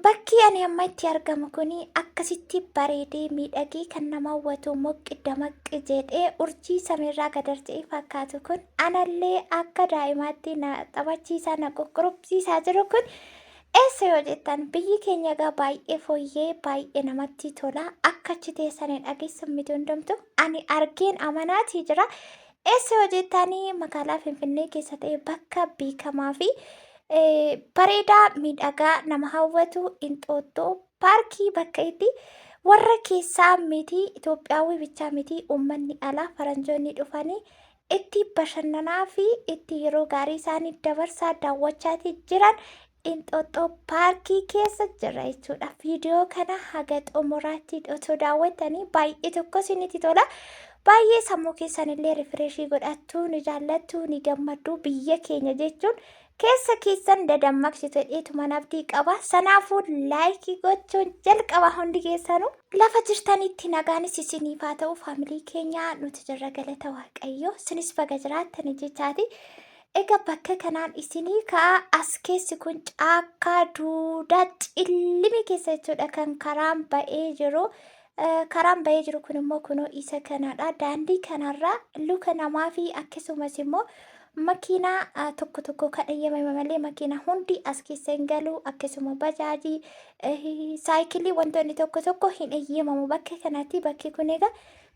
Bakki ani amma itti argamu kun akkasitti bareedee miidhagee kan nama hawwatu moqqi damaqqi jedhee urjii samiirraa gad harca'ee fakkaatu kun anallee akka daa'imaatti na taphachiisaa na ququrubsiisaa jiru kun eessa yoo jettan biyyi keenya egaa baay'ee fooyyee baay'ee namatti tola akka achi teessanii dhageessan miti hundumtu ani argeen amanaatii jira. Eessa yoo jettanii magaalaa Finfinnee keessa ta'e bakka beekamaa fi bareedaa miidhagaa nama hawwatu Inxooxxoo paarkii bakka itti warra keessaa miti Itoophiyaawwi bichaa miti uummanni alaa faranjoonni dhufanii itti bashannanaa fi itti yeroo gaarii isaanii dabarsaa daawwachaatii jiran Inxooxxoo paarkii keessa jira jechuudha. Viidiyoo kana haga xumuraatti otoo daawwattanii baay'ee tokko isinitti tola. Baay'ee sammuu keessan illee rifireeshii godhattu, ni jaallattu, ni gammaddu biyya keenya jechuun keessa keessan dadammaqsitu jedheetuman abdii qaba. Sanaafuu laayikii gochuun jalqaba hundi keessanuu. Lafa jirtanitti nagaanis isiniif haa ta'u faamilii keenya nuti jirra galata Waaqayyoo. Isinis baga jiraattani jechaati. Egaa bakka kanaan isinii ka'a as keessi kun caakkaa duudaa cillimii keessa jechuudha kan karaan ba'ee jiru. Karaan ba'ee jiru kun immoo kunoo isa kanadha. Daandii kanarra luka namaa fi akkasumas immoo makiinaa tokko tokko kan eeyyamame malee makiinaa hundi as keessa hin galu. Akkasuma bajaajii, saayikilii wantoonni tokko tokko hin eeyyamamu bakka kanatti. Bakki kun egaa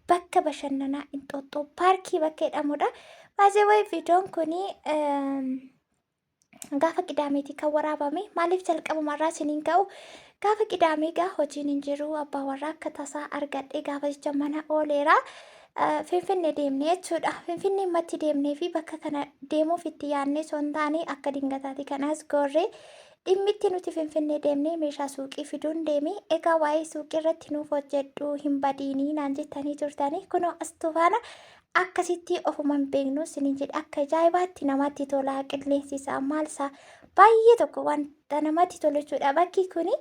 bakka bashannanaa Inxooxxoo paarkii bakka jedhamudha. Baay'ee wayi viidiyoon kun gaafa qidaameeti kan waraabame. Maaliif jalqabumarraa isiniin ka'u gaafa qidaamee gaa hojiin hin jiru abbaa warraa akka tasaa argadhee gaafa jecha mana ooleera. Finfinnee deemne jechuudha. Finfinnee matti deemnee fi bakka kana deemuuf itti yaadnee osoo hin taane akka dingataati kanas goorree Dhimmitti nuti Finfinnee deemnee meeshaa suuqii fiduun deeme. Egaa waa'ee suuqii irratti nuuf hojjedhu hin badiinii naan jettanii turtanii. Kunoo astuu faana akkasitti ofuma hin beeknu isiniin jedhe akka ajaa'ibaatti namatti tola qilleensi isaa maal isaa baay'ee tokko wanta namatti tolu jechuudha bakki kuni.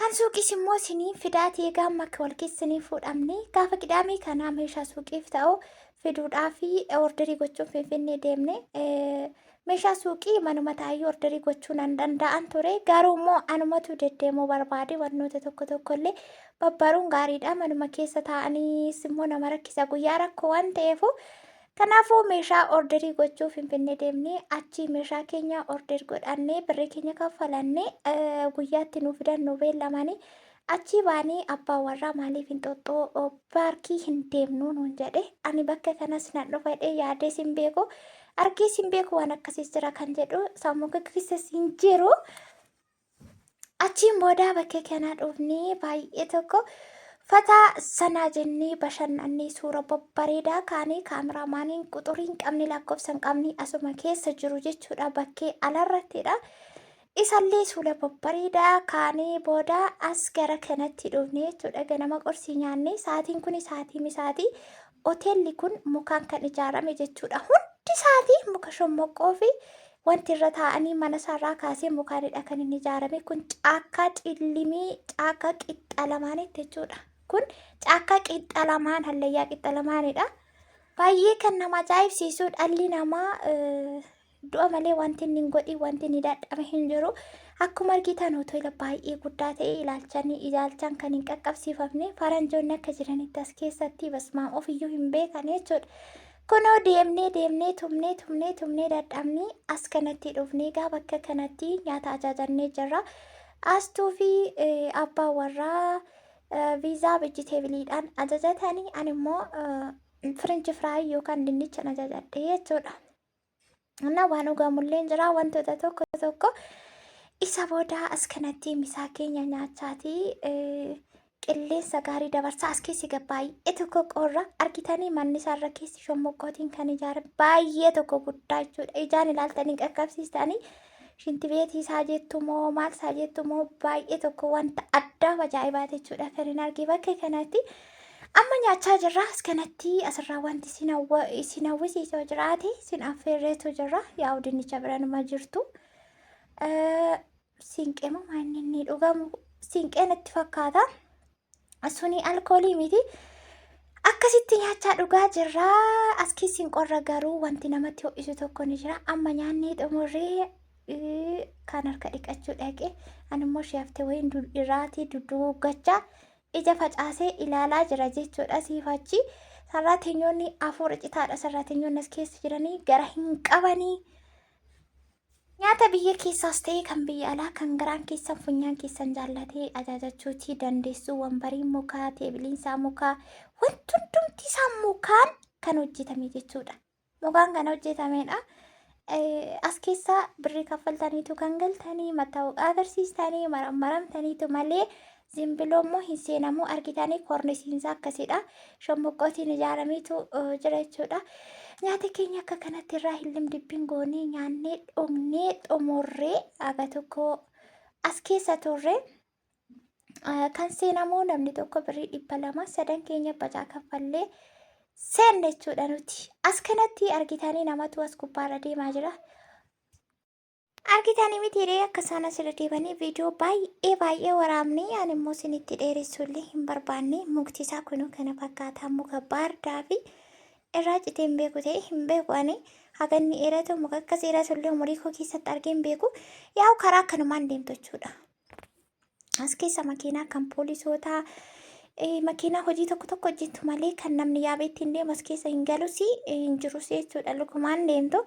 Kan suuqiis immoo isiniin fidaatii egaa amma akka wal keessanii fuudhamne gaafa qidaamee kanaa meeshaa suuqiif ta'u fiduudhaa fi orderii gochuun Finfinnee deemne. Meeshaa suuqii manuma taa'ee orderii gochuu nan danda'an ture. Garuu immoo anumatu deddeemuu barbaade wantoota tokko tokko illee babbaruun gaariidha. Manuma keessa taa'aniis immoo nama rakkisa guyyaa rakkoo waan ta'eefu. Kanaafuu meeshaa orderii gochuu Finfinnee deemnee achii meeshaa keenya order godhannee birrii keenya kaffalannee guyyaatti nu fidan nu beellamanii achii baanee abbaa warraa maaliif Inxooxxoo paarkii hin deemnu nuun jedhe. Ani bakka kanas nan dhufa jedhee yaadees hin beeku argees hin beeku waan akkasiis jira kan jedhu sammuu keessas hin jiru. Achiin booda bakka kana dhufnee baay'ee tokko fataa sanaa jennee bashannannee suura babbareedaa kaanee kaameraamaaniin quxurii hin qabne lakkoofsa hin qabne asuma keessa jiru jechuudha bakkee alarrattidha. Isallee suura babbareedaa kaanee booda as gara kanatti dhufne jechuudha ganama qorsii nyaanne sa'aatiin kun sa'aatii misaatii hoteelli kun mukaan kan ijaarame jechuudha hundi isaatii muka shomboqqoo fi Wanti irra taa'anii mana isaarraa kaasee mukaanidha kan inni ijaarame. Kun caakkaa cillimii caakkaa qixxa lamaanitti jechuudha. Kun caakkaa qixxa lamaan hallayyaa qixxa lamaanidha. Baay'ee kan nama ajaa'ibsiisu dhalli namaa du'a malee wanti inni hin godhin wanti inni dadhabe hin jiru. Akkuma argitan hoteela baay'ee guddaa ta'e ilaalchanii ilaalchaan kan hin qaqqabsiifamne faranjoonni akka jiranitti as keessatti basmaam ofiyyuu hin beekan jechuudha. Kunoo deemnee deemnee tumnee tumnee tumnee dadhabnee as kanatti dhufnee egaa bakka kanatti nyaata ajajannee jirra. Astuu fi abbaa warraa viizaa veejiteebiliidhaan ajajatanii ani immoo firiinchi firaayii yookaan dinnichan ajajadhe jechuudha. Na waan dhugamullee jira wantoota tokko tokko isa booda as kanatti misaa keenya nyaachaatii qilleensa gaarii dabarsaa as keessi egaa baay'ee tokko qorra argitanii manni isaarra keessi shomboqqootiin kan ijaarame baay'ee tokko guddaa jechuudha ijaan ilaaltanii qaqqabsiistanii shintibeetii isaa jettu moo maal isaa jettu moo baay'ee tokko wanta addaaf ajaa'ibaati jechuudha kan hin arge bakka kanatti amma nyaachaa jirra as kanatti asirraa wanti isin hawwisiisoo jiraate isin affeerreetu jira yaa'u dinnicha bira numa jirtu. Siinqee moo maal inni dhugamu siinqee natti fakkaata. Suni alkoolii miti. Akkasitti nyaachaa dhugaa jirra. As keessi hin qorra garuu wanti namatti ho'isu tokko ni jira. Amma nyaannee xumurree Kan harka dhiqachuu dhaqe. Ani immoo ishee haftee wayiin irraatii dudduuggachaa ija facaasee ilaalaa jira jechuudha siif achi. Sarraatenyoonni 4 citaadha. Sarraatenyoonni as keessa jiranii gara hin qabanii. Nyaata biyya keessaas ta'e kan biyya alaa kan garaan keessan funyaan keessan jaallatee ajajachuutii dandeessu. Wambariin mukaa, teebiliin isaa mukaa, wanti hundumti isaa mukaan kan hojjetame jechuudha. Mukaan kan hojjetamedha. As keessaa birrii kaffaltaniitu kan galtanii mattaawaqaa agarsiistanii maramtaniitu malee zimbiloo immoo hin seenamu argitanii koornisiinsaa akkasidha. Shomboqqootiin ijaarameetu jira jechuudha. Nyaata keenya akka kanatti irraa hin limdibbiin goonee nyaannee dhugnee xumurree aga tokko as keessa turre. Kan seenamu namni tokko birrii 200 sadan keenya bacaa kaffallee seenne jechuudha nuti. As kanatti argitanii namatu as gubbaarra deemaa jira. Argitanii mitiiree akka isaan asirra deemanii viidiyoo baay'ee baay'ee waraabnee ani immoo isinitti dheeressuullee hin barbaanne mukti isaa kunuu kana fakkaataa muka baardaa fi irraa citee hin beeku ta'e hin beeku ani haga inni dheeratu muka akkas dheeratu illee umurii koo keessatti argee hin beeku yaa'u karaa akkanumaan deemtu jechuudha. As keessa makiinaa kan poolisootaa makiinaa hojii tokko tokko hojjettu malee kan namni yaabee ittiin deemu as keessa hin galus hin jirus jechuudha lukumaan deemtu.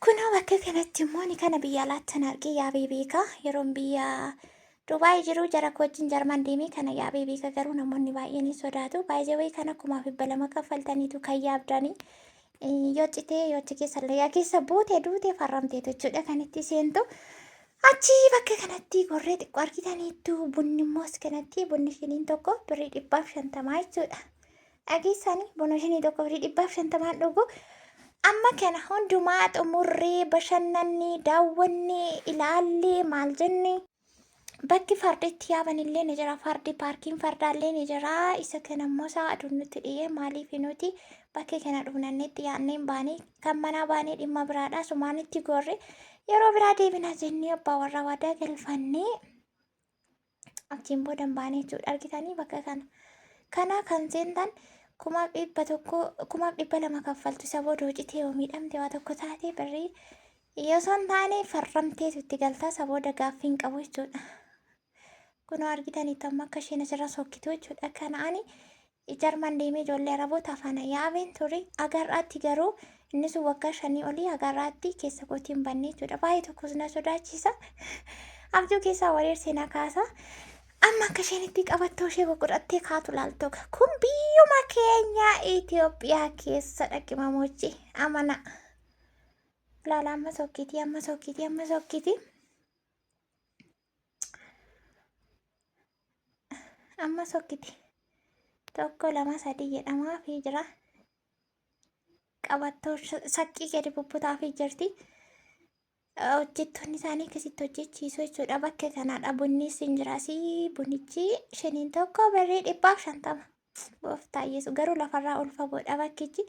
Kunoo bakka kanatti immoo ni kana biyya alaatti kan argee yaabee beeka. Yeroon biyya Dubaay jiru jara koo wajjin Jarman deemee kana yaabee beeka garuu namoonni baay'een hin sodaatu. Baay'ee kana 1200 kaffaltaniitu kan yaabdanii. Yoo citee yoo achi keessa layyaa keessa buute duute farramteetu jechuudha kan itti seentu. Achi bakka kanatti gorree xiqqoo argitaniittu bunni immoo as kanatti bunni shiniin tokko birrii 150 jechuudha. Dhageessanii buna shinii tokko birrii 150n dhugu. Amma kana hundumaa xumurree bashannannee daawwannee ilaallee maal jennee. Bakki fardi itti yaaban illee ni jira. Fardi paarkiin fardaa illee ni jira. Isa kana immoo isaa aduun nutti dhiyee maaliif nuti bakka kana dhufnanneetti yaadnee hin baane kan manaa baanee dhimma biraadha. Sumaan itti gorre yeroo biraa deebina jennee abbaa warraa waadaa galfannee achiin booda hin baane jechuudha. Argitanii bakka kana. Kana kan seentan 1,100 2,200 kaffaltu isa booda hojjetee yoo miidhamte waa tokko taate birrii Yoo osoo hin taane farramteetu itti galtaa isa booda gaaffii hin qabu jechuudha. Kunoo argitaniitu amma akka isheen asirra sokkitu jechuudha. Kana ani Jarman deemee ijoollee Araboota afaan yaabeen ture. Agarraatti garuu inni sun waggaa 5 olii agarraatti keessa kootii hin banne jechuudha. Baay'ee tokkos na sodaachisa. Abjuu keessaa wareersee na kaasa. Amma akka isheen itti qabattoo ishee goggodhattee kaatu laaltoga. Kun biyyuma keenya Itoophiyaa keessa dhaqimamochi amana. Ilaala amma sokkitii amma sokkitii amma sokkitii. Amma sokkiti. Tokko lama sadii jedhamaa fi jira. Qabattoo saqqii gadi bubbutaa fi jirti. Hojjettoonni isaanii akkasitti hojjechiisu jechuudha. Bakka kanaadha bunnis hin jiraas bunichi shiniin tokko birrii 150. Gooftaa Yesuus garuu lafarraa ol fagoodha bakkichi.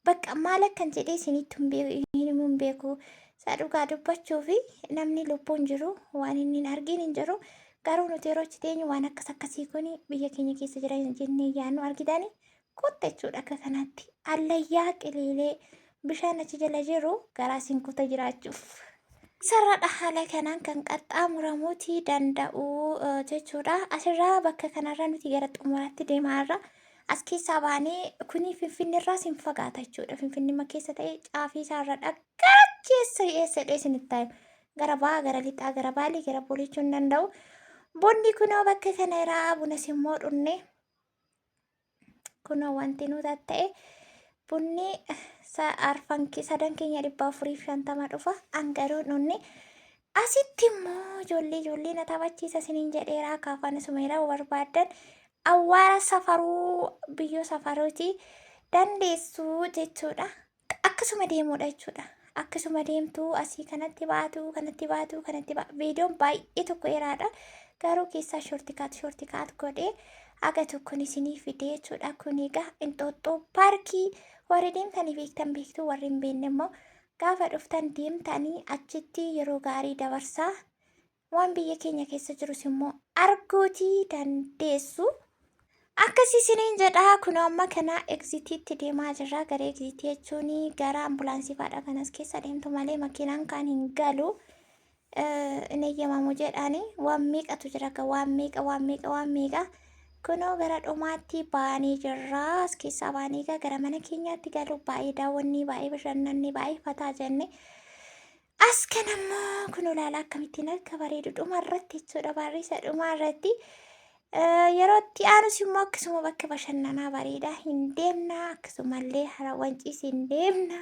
Bakka maal akkan jedhee isinitti himuu hin beeku. Isa dhugaa dubbachuu fi namni lubbuun jiru waan inni hin argin hin jiru. Garuu nuti yeroo achi teenyu waan akkas akkasii kun biyya keenya keessa jira jennee yaadnu argitani. Kutta jechuudha akka kanaatti. Allayyaa qiliilee bishaan achi jala jiru garaa isin kuta jiraachuuf. Sarradha haala kanaan kan qaxxaamuramuuti danda'u jechuudha. Asirraa bakka kanarra nuti gara xumuraatti deemaa irra as keessaa baanee kuni Finfinneerraas hin fagaata jechuudha. Finfinnima keessa ta'e caafii isaarra gara keessa eessa jedhee isinitti himu. Gara bahaa, gara lixaa, gara baalee, gara boolee jechuu hin danda'u. Bunni kunoo bakka kana irraa bunas immoo dhunne kunoo wanti nu tatta'e bunni arfan sadan keenya 450 dhufa angaruu dhunne asitti immoo ijoollee ijoollee na taphachiisa isiniin jedheera akka afaan sumeeraa barbaaddan awwaara safaruu biyyoo safaruuti dandeessu jechuudha. Akkasuma deemuudha jechuudha. Akkasuma deemtu asii kanatti baatu kanatti baatu kanatti baatu viidiyoon baay'ee tokko dheeraadha. Garuu keessaa shortikaat shortikaat godhee aga tokkoon isinii fide jechuudha. Kun egaa Inxooxxoo paarkii warri deemtanii beektan beektu warri hin beekne immoo gaafa dhuftan deemtanii achitti yeroo gaarii dabarsaa. Waan biyya keenya keessa jirus immoo arguutii dandeessu. Akkasii isiniin jedha kun amma kana egzitiitti deemaa jirra. Gara egzitii jechuun gara ambulaansii fa'aadha kanas keessa deemtu malee makiinaan kaan hin galu. Hin eeyyamamu jedhaani waan meeqatu jira ka waan meeqa waan meeqa waan meeqa kunoo gara dhumaatti baanee jirra. As keessaa baanee egaa gara mana keenyaatti galu baay'ee daawwannee baay'ee bashannanne baay'ee fataa jenne. As kan ammoo kun ilaala akkamittiin akka bareedu dhuma irratti jechuudha barreessa dhuma irratti. Yeroo itti aanus immoo akkasuma bakka bashannanaa bareedaa hin deemna akkasumallee hara wanciis hin deemna.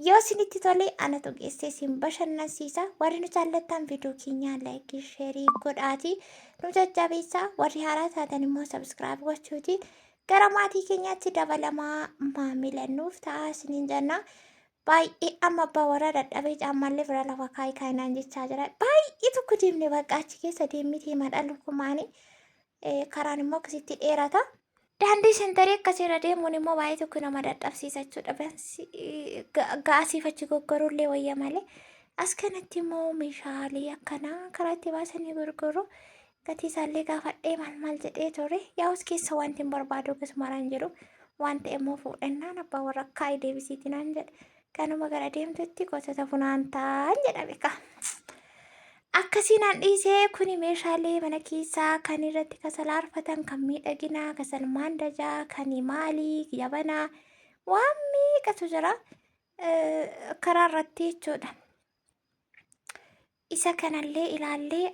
Yoo isinitti tole anatu geessee isin bashannansiisa. Warri nu jaallattan viidiyoo keenya laayikii sheerii godhaati. Nu jajjabeessaa. Warri haaraa taatan immoo sabskiraayib gochuuti. Gara maatii keenyaatti dabalamaa maamila nuuf ta'a isiniin jenna. Baay'ee amma abbaa warraa dadhabee caammaallee bira lafa kaayi kaayinaan jechaa jira. Baay'ee tokko deemne bakka achi keessa deemmitee madha lukumaanii. Karaan immoo akkasitti dheerata. Daandii sentarii akkasiirra deemuun immoo baay'ee tokko nama dadhabsiisa jechuudha. Ga'asiif achi goggoruullee wayya malee. As kanatti immoo meeshaalee akkanaa karaa itti baasanii gurguru. Gatii isaallee gaafadhee maal maal jedhee ture. Yaa'us keessa wanti hin barbaadu akkasuma hin jiru. Waan ta'e immoo fuudhennaan abbaa warra kaa'ee deebisiiti naan jedhe. Kanuma gara deemtutti gosoota funaantaan jedhame kaa. Akkasii naan dhiisee kuni meeshaalee mana keessaa kan irratti kasala arfatan kan miidhaginaa kasal maandajaa kan maalii jabanaa waan meeqatu jira karaa irratti jechuudha. Isa kanallee ilaallee.